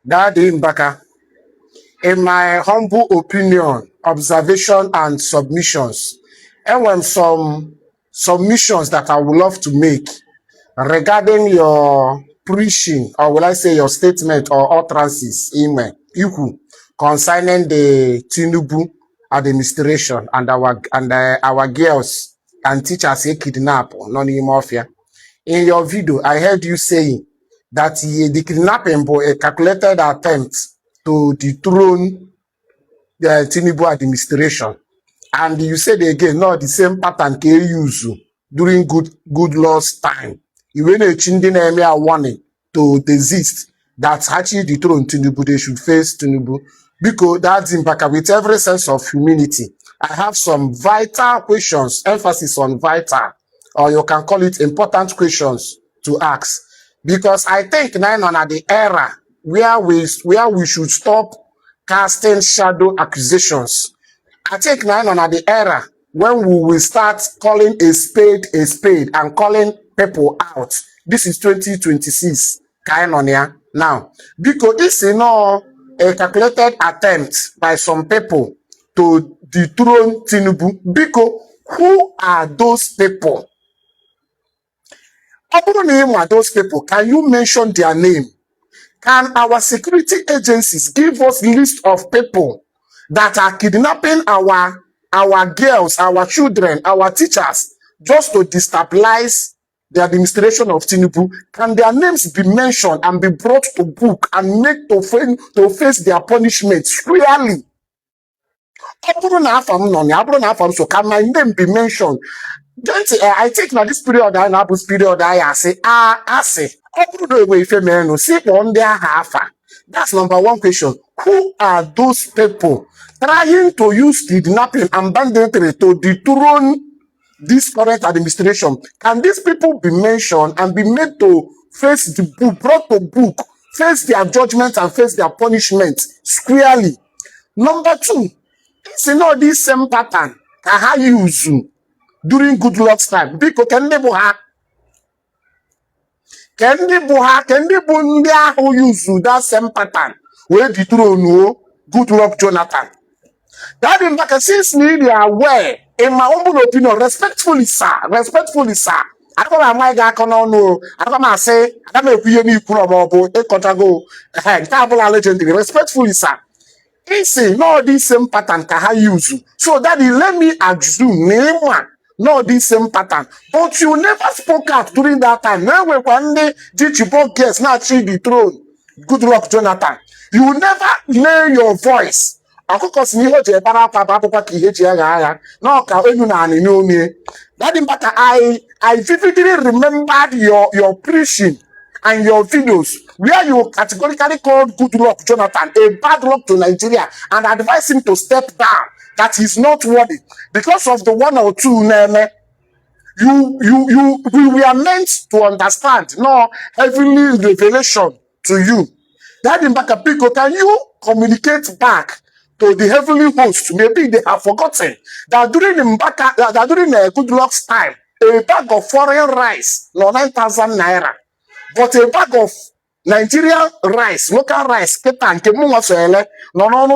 Daddy Mbaka, in my humble opinion, observation and submissions, and when some submissions that I would love to make regarding your preaching, or will I say your statement or utterances, Iku, concerning the Tinubu administration and our girls and teachers kidnap non-mafia. In your video, I heard you saying that the kidnapping was a calculated attempt to dethrone the Tinubu administration. And you said again, no, the same pattern can use during good law's time. Even a chindin a warning to desist that's actually dethrone Tinubu, they should face Tinubu. Because that's Mbaka with every sense of humility. I have some vital questions, emphasis on vital, or you can call it important questions to ask. Because I think now on the era where we should stop casting shadow accusations. I think now on the era when we will start calling a spade and calling people out. This is 2026 kind on here now. Because this is not a calculated attempt by some people to dethrone Tinubu. Because who are those people? What name are those people? Can you mention their name? Can our security agencies give us a list of people that are kidnapping our girls, our children, our teachers, just to destabilize the administration of Tinubu? Can their names be mentioned and be brought to book and made to face their punishment clearly? So can my name be mentioned? I think now this period I say, I say, that's number one question. Who are those people trying to use kidnapping and banditry to dethrone this current administration? Can these people be mentioned and be made to face the book, brought to book, face their judgment and face their punishment squarely? Number two, it's not this same pattern. How use during good luck's time? Because can they who use that same pattern where the throne good luck Jonathan? That in fact, since they are aware, in my humble opinion, respectfully, sir. I don't know my guy can know. I don't know say. I don't know if you need to a contrago. Legendary. Respectfully, sir. It's not this same pattern can use. So that let me assume name one. Not this same pattern. But you never spoke out during that time. Now when one day did you both guess not achieve the throne? Good luck, Jonathan. You never lay your voice. That I vividly remembered your preaching and your videos where you categorically called good luck Jonathan a bad luck to Nigeria and advised him to step down, that he's not worthy because of the one or two we were meant to understand, no heavenly revelation to you. That in Mbaka, can you communicate back to the heavenly host? Maybe they have forgotten that during good luck's time, a bag of foreign rice, no 9,000 naira, but a bag of Nigerian rice, local rice, no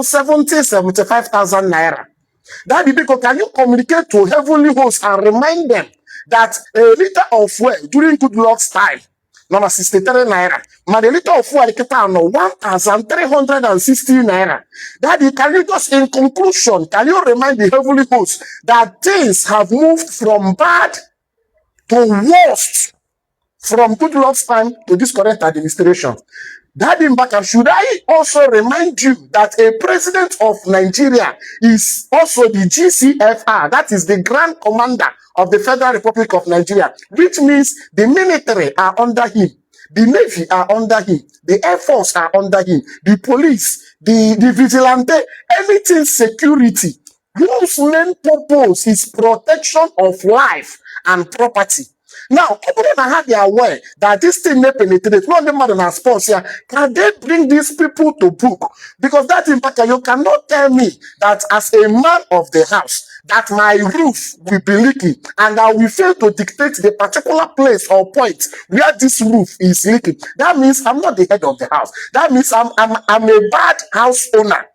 75,000 naira. That because can you communicate to heavenly hosts and remind them that a liter of fuel during good luck's time, no 63 naira, but a liter of fuel no 1,360 naira. That can you just in conclusion, can you remind the heavenly hosts that things have moved from bad to worst from good luck's time to this current administration? Daddy Mbaka, should I also remind you that a president of Nigeria is also the GCFR, that is the Grand Commander of the Federal Republic of Nigeria, which means the military are under him, the Navy are under him, the Air Force are under him, the police, the vigilante, everything security, whose main purpose is protection of life and property. Now, everyone have their aware that this thing may penetrate. Not the more than sports here. Can they bring these people to book? Because that impact, you cannot tell me that as a man of the house, that my roof will be leaking, and I will fail to dictate the particular place or point where this roof is leaking, that means I'm not the head of the house. That means I'm a bad house owner.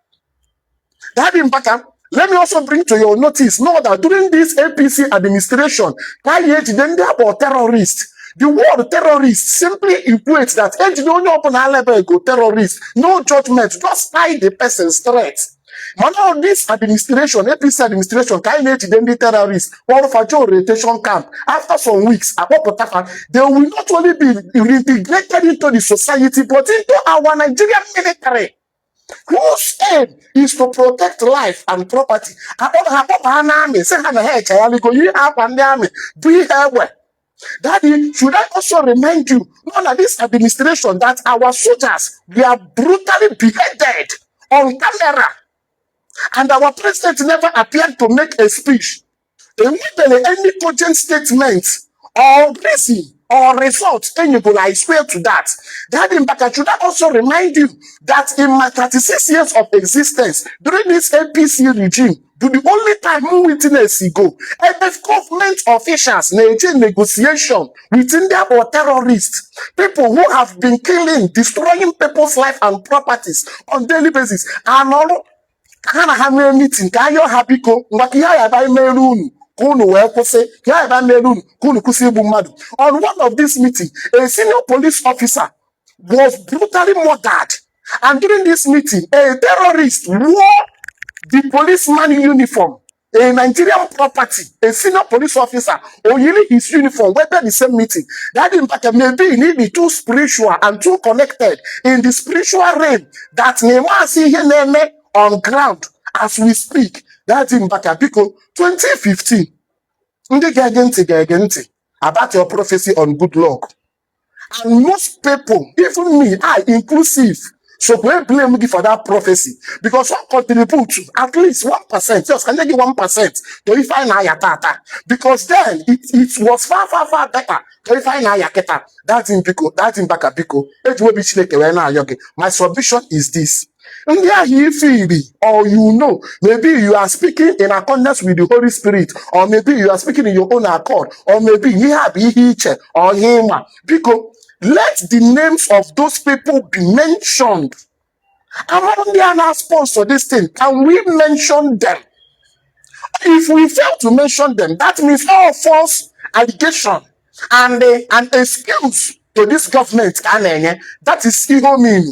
That Mbaka, let me also bring to your notice, know that during this APC administration, about terrorists. The word terrorist simply equates that terrorist, no judgment, just tie the person's threat. Now this administration, APC administration, the terrorists, or for orientation camp, after some weeks, they will not only be reintegrated into the society, but into our Nigerian military, whose aim is to protect life and property. Daddy, should I also remind you, under this administration, that our soldiers were brutally beheaded on camera, and our president never appeared to make a speech. Any cogent statement or reason or result, I swear to that. Daddy Mbaka, should I also remind you that in my 36 years of existence, during this APC regime, to the only time we witness go, if government officials negotiation within their or terrorists, people who have been killing, destroying people's life and properties on daily basis, and all have a meeting, on one of these meetings, a senior police officer was brutally murdered. And during this meeting, a terrorist wore the policeman uniform, a Nigerian property, a senior police officer, or really his uniform, whether the same meeting. That Mbaka, maybe he need be too spiritual and too connected in the spiritual realm that Nema see here on ground as we speak. That Mbaka, because 2015, about your prophecy on good luck. And most people, even me, I inclusive, so we blame me for that prophecy. Because what contribute to at least 1%, just can they give 1% to if I na tata. Because then it was far better to if I na yaketa. That's in Mbaka Biko. My submission is this. Or you know, maybe you are speaking in accordance with the Holy Spirit, or maybe you are speaking in your own accord, or maybe you have or him. Because let the names of those people be mentioned. Among the sponsor this thing, can we mention them? If we fail to mention them, that means all false allegation and excuse to this government, that is evil mean.